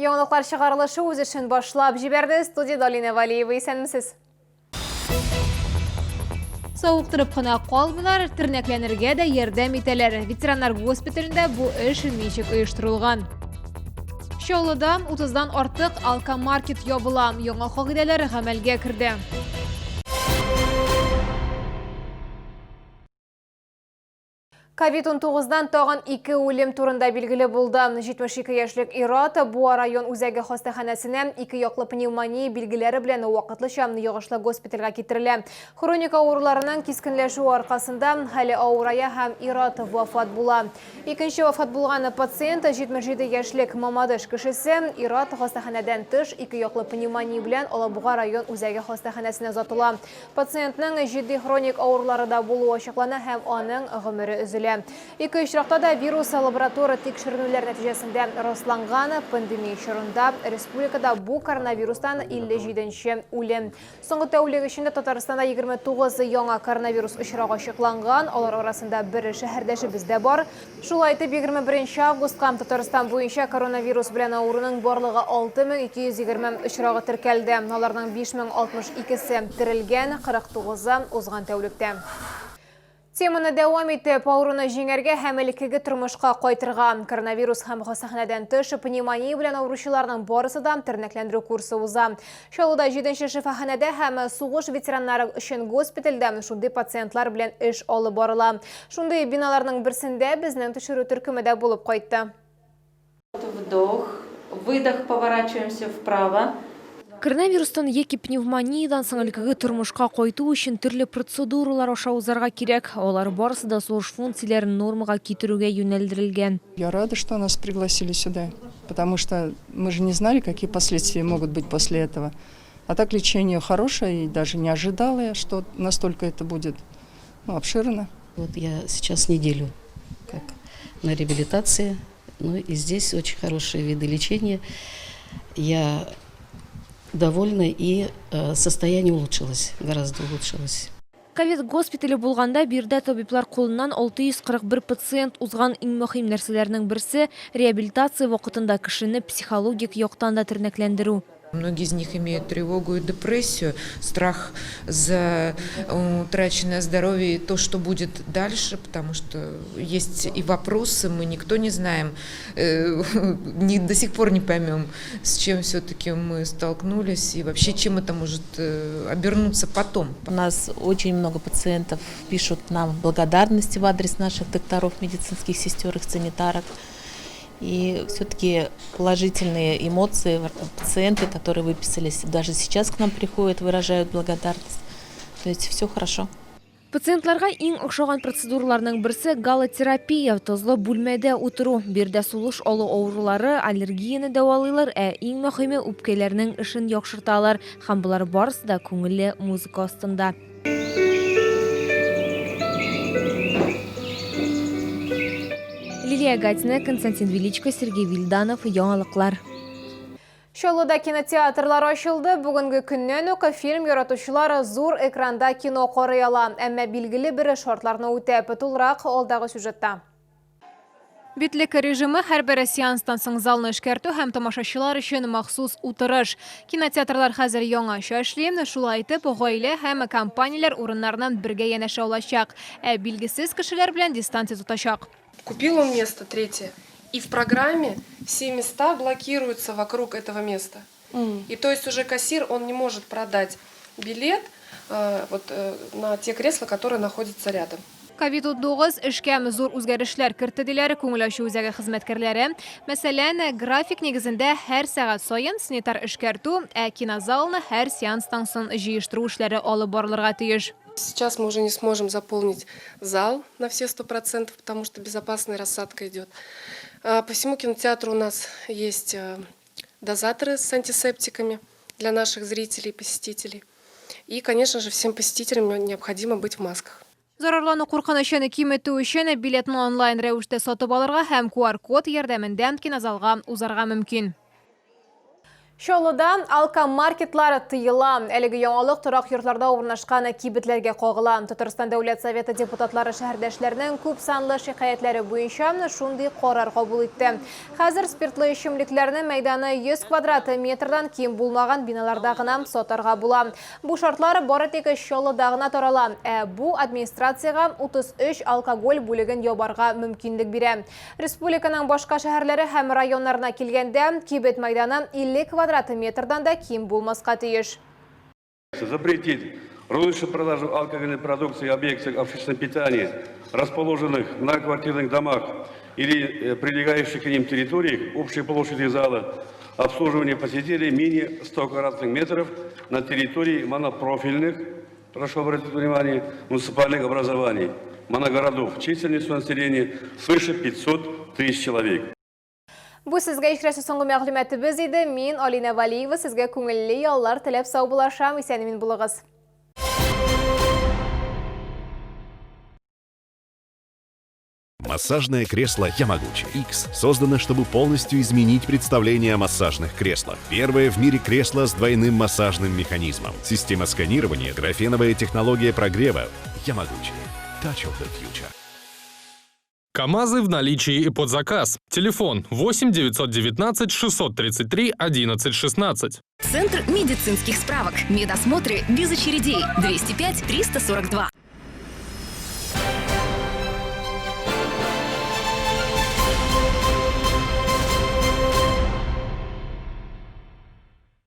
Яңалыклар чыгарылышы үз эшен башлап җибәрде. Студиядә Алинә Валиева, исәнмесез. Савыктырып кына калмыйлар, тернәкләнергә дә ярдәм итәләр. Ветераннар госпиталендә бу эш ничек оештырылган? Чаллыда 30-дан артык алкомаркет ябыла. Яңа кагыйдәләр гамәлгә керде. Ковид-19-дан тагын ике үлем турында билгеле булды. 72 яшьлек ир-ат Буа район үзәге хастаханәсенә ике яклы пневмония билгеләре белән вакытлыча йогышлы госпитальгә китерелә. Хроник авыруларының кискенләшүе аркасында хәле авырая һәм ир-ат вафат була. Икенче вафат булган пациент 77 яшьлек Мамадыш кешесе. Ир-ат хастаханәдән тыш ике яклы пневмония белән Алабуга район үзәге хастаханәсенә озатыла. Пациентның җитди хроник авырулары да булуы ачыклана һәм аның гомере өзелә. Ике очракта да вирус лаборатор тикшеренүләр нәтиҗәсендә расланган. Пандемия чорында республикада бу коронавирустан 57 нче үлем. Соңгы тәүлек эчендә Татарстанда 29 яңа коронавирус очрагы ачыкланган, алар арасында бер шәһәрдәшебез дә бар. Шулай итеп, 21 нче августка Татарстан буенча коронавирус белән авыруның барлыгы 6220 очрагы теркәлде. Аларның 5062 се терелгән, 49-ы узган тәүлектә. Теманы дәвам итеп, авыруны җиңәргә һәм элеккеге тормышка кайтырга. Коронавирус һәм хастаханәдән тыш пневмония белән авыручыларның барысы да тернәкләндерү курсы уза. Чаллыда җиденче шифаханәдә һәм сугыш ветераннары өчен госпитальдә шундый пациентлар белән эш алып барыла. Шундый биналарның берсендә безнең төшерү төркеме дә булып кайтты. Вдох, выдох, поворачиваемся вправо. Коронавирустан яки пневмониядән соң элеккеге тормышка кайту өчен төрле процедуралар аша узарга кирәк. Алар барысы да сулыш функцияләрен нормага китерүгә юнәлдерелгән. Я рада, что нас пригласили сюда, потому что мы же не знали, какие последствия могут быть после этого. А так лечение хорошее, и даже не ожидала я, что настолько это будет ну, обширно. Вот я сейчас неделю как на реабилитации, ну и здесь очень хорошие виды лечения. Я довольна и э, состояние улучшилось, гораздо улучшилось. Ковид госпитале булганда биредә табиблар кулыннан 641 пациент узган. Иң мөһим нәрсәләрнең берсе, реабилитация вакытында кешене психологик яктан да тернәкләндерү. Многие из них имеют тревогу и депрессию, страх за утраченное здоровье и то, что будет дальше, потому что есть и вопросы, мы никто не знаем, э, не, до сих пор не поймем, с чем все-таки мы столкнулись и вообще чем это может э, обернуться потом. У нас очень много пациентов пишут нам благодарности в адрес наших докторов, медицинских сестер, их санитарок. И все-таки положительные эмоции пациенты, которые выписались, даже сейчас к нам приходят, выражают благодарность. То есть все хорошо. Пациентларга иң ошаган процедураларның берсе галотерапия, тозлы бүлмәдә утыру. Биредә сулыш алу авырулары, аллергияне дәвалыйлар, ә иң мөһиме үпкәләрнең эшен яхшырталар. Һәм болар барысы да күңелле музыка астында. Лилия Гатина, Константин Величко, Сергей Вильданов, Яңалыклар. Чаллыда кинотеатрлар ачылды. Бүгенге көннән үк фильм яратучылар зур экранда кино карый ала. Әмма билгеле бер шартларны үтәп, тулырак алдагы сюжетта. Битлек режимы һәрбер сеанстан соң залны эшкәртү һәм тамашачылар өчен махсус утырыш. Кинотеатрлар хәзер яңача эшли. Шулай итеп, гаилә һәм компанияләр урыннарыннан бергә янәшә алачак, ә билгесез кешеләр белән дистанция тотачак. Купил он место третье, и в программе все места блокируются вокруг этого места. И то есть уже кассир, он не может продать билет э, вот, э, на те кресла, которые находятся рядом. Ковид-19 эшкә зур үзгәрешләр кертте, диләр күңел ачу үзәге хезмәткәрләре. Мәсәлән, график нигезендә һәр сәгать саен санитар эшкәртү, ә кинозалны һәр сеанстан соң җыештыру эшләре алып барылырга тиеш. Сейчас мы уже не сможем заполнить зал на все 100%, потому что безопасная рассадка идет. По всему кинотеатру у нас есть э, дозаторы с антисептиками для наших зрителей и посетителей. И, конечно же, всем посетителям необходимо быть в масках. Зарарлану куркынычын киметү өчен билетны онлайн рәвештә сатып алырга һәм QR-код ярдәмендә кинозалга узарга мөмкин. Чаллыда алкомаркетлар тыела. Әлеге яңалык торак йортларда урнашкан кибетләргә кагыла. Татарстан Дәүләт Советы депутатлары шәһәрдәшләрнең күп санлы шикаятьләре буенча шундый карар кабул итте. Хәзер спиртлы эчемлекләрне мәйданы 100 квадрат метрдан ким булмаган биналарда гына сатарга була. Бу шартлар бары тик Чаллыда гына тарала. Ә бу администрациягә 33 алкоголь бүлеген ябарга мөмкинлек бирә. Республиканың башка шәһәрләре һәм районнарына килгәндә, кибет мәйданы 50 квадрат метрдан да ким булмаска тиеш. Запретить розничную продажу алкогольной продукции в объектах общественного питания, расположенных в многоквартирных домах или прилегающих к ним территориях общей площади зала обслуживания посетителей менее 100 квадратных метров на территории монопрофильных, прошу обратить внимание, муниципальных образований, моногородов численностью населения свыше 500 тысяч человек. Бу сезгә ишрәсе соңгы мәгълүматыбыз иде. Мин Алина Валиева сезгә күңелле яллар теләп саубуллашам. Исән-имин булыгыз. Массажное кресло Ямагучи X создано, чтобы полностью изменить представление о массажных креслах. Первое в мире кресло с двойным массажным механизмом. Система сканирования, графеновая технология прогрева. Ямагучи. Touch of the future. КАМАЗы в наличии и под заказ. Телефон 8 919 633 11 16. Центр медицинских справок. Медосмотры без очередей. 205 342.